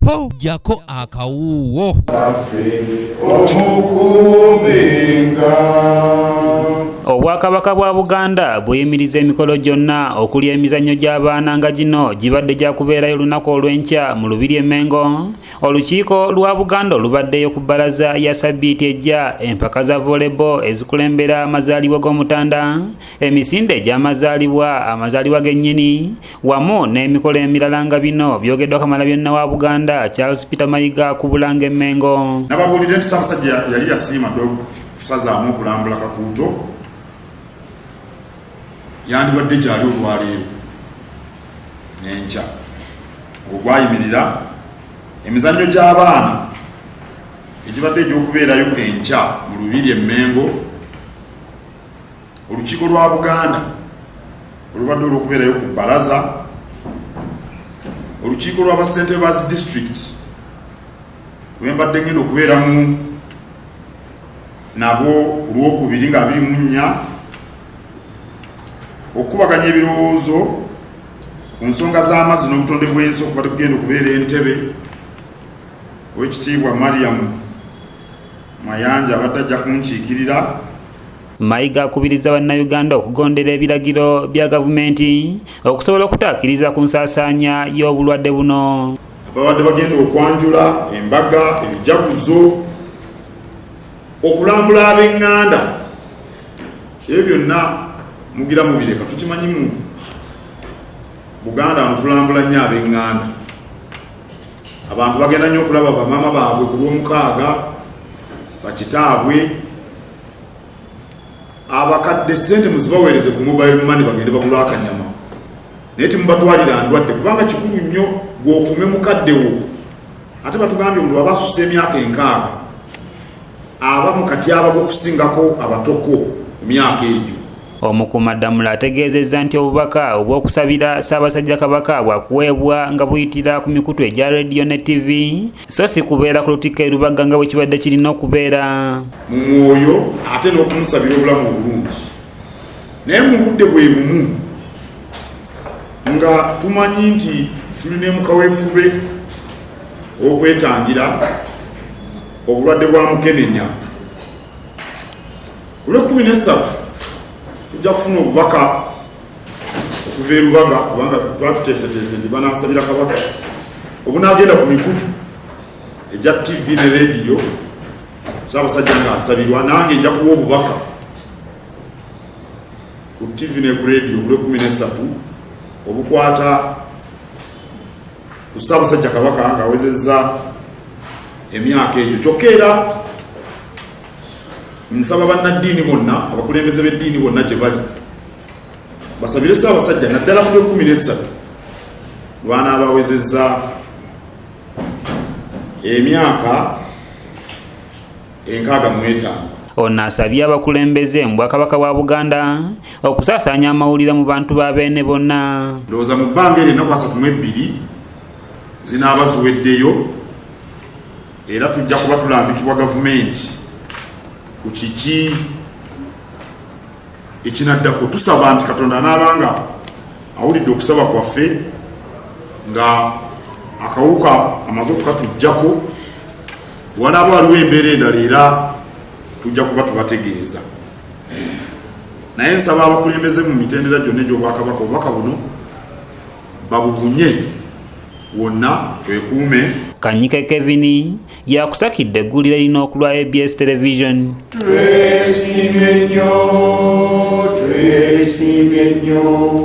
Ho, ggyako akawuuwo. Omukuumenga. Obwakabaka bwa Buganda buyimiriza emikolo gyonna okuli emizannyo gy'abaana nga gino gibadde gya kubeerayo olunaku olw'enkya mu Lubiri e Mmengo. Olukiiko lwa Buganda olubaddeyo ku bbalaza ya ssabbiiti ejja, empaka za volleyball ezikulembera amazaalibwa g'Omutanda, emisinde egy'amazaalibwa, amazaalibwa gennyini wamu n'emikolo emirala nga bino byogeddwa Kamalabyonna wa Buganda Charles Peter Mayiga ku Bulange e Mmengo. Nababuulidde nti Ssaabasajja yali yasiima dda okusazaamu okulambula Kakuuto, yandibadde gyali olwaleero n'enkya. Ogwo gwayimirira. Emizannyo gy'abaana egibadde egy'okubeerayo enkya mu Lubiri e Mmengo, olukiiko lwa Buganda olubadde olw'okubeerayo ku bbalaza, olukiiko lwa bassentebe ba zi district lwembadde ngenda okubeeramu nabo ku Lwokubiri nga 24, okukubaganya ebirowoozo ku nsonga z'amazzi n'obutonde bw'ensi okubadde kugenda okubeera Entebbe. Oweekitiibwa Mariam Mayanja abadde ajja kunkiikirira. Mayiga akubiriza Bannayuganda okugondera ebiragiro bya gavumenti okusobola okutaakiriza ku nsaasaanya y'obulwadde buno. Babadde bagenda okwanjula embaga, ebijaguzo, okulambula ab'eŋŋanda, ebyo byonna mugira mubireka. Tukimanyi mu Buganda wano tulambula nnyo ab'eŋŋanda. Abantu bagenda nnyo okulaba bamaama baabwe ku Lwomukaaga, bakitaabwe abakadde. Ssente muzibaweereze ku mobile money bagende bagula akanyama, naye temubatwalira ndwadde, kubanga kikulu nnyo gw'okume mukaddewo. Ate batugambye omuntu aba asusa emyaka 60 aba mu katyabaga okusingako abatoko mu myaka egyo. Omukuumaddamula ategeezezza nti obubaka obw'okusabira Ssaabasajja Kabaka bwakuweebwa nga buyitira ku mikutu egya rediyo ne ttivi, so si kubeera ku lutikko e Lubaga nga bwe kibadde kirina okubeera. Mu mwoyo ate n'okumusabira obulamu obulungi, naye mu budde bwe bumu nga tumanyi nti tulina mukaweefube okwetangira obulwadde bwa mukenenya. Ku Lwekumi nesatu tujja kufuna obubaka okuva e Lubaga, kubanga twatuteeseteese nti banaasabira Kabaka, obunaagenda ku mikutu egya TV ne rediyo, Ssaabasajja nga asabirwa. Nange nja kuwa obubaka ku TV ne ku rediyo ku Lwekumi nesatu obukwata ku Ssaabasajja Kabaka ng'awezezza emyaka egyo. Kyokka era nsaba bannaddiini bonna, abakulembeze b'eddiini bonna gye bali, basabire Ssaabasajja, naddala ku Lwekumi nesatu lwanaabawezezza emyaka 65. Ono asabye abakulembeze mu Bwakabaka bwa Buganda okusaasaanya amawulire mu bantu ba Beene bonna. Ndowooza mu bbanga eryo ennaku 32 zinaaba ziweddeyo, era tujja kuba tulambikibwa gavumenti ku kiki ekinaddako. Tusaba nti Katonda anaabanga awulidde okusaba kwaffe nga akawuka amaze okukatuggyako. Wanaaba waliwo embeera endala, era tujja kuba tubategeeza, naye nsaba abakulembeze mu mitendera gyonna egy'Obwakabaka obubaka buno babubunye wonna, twekuume. Kanyike Kevin yakusakidde eggulire lino ku lwa ABS Television. Twesiimye nnyo, twesiimye nnyo.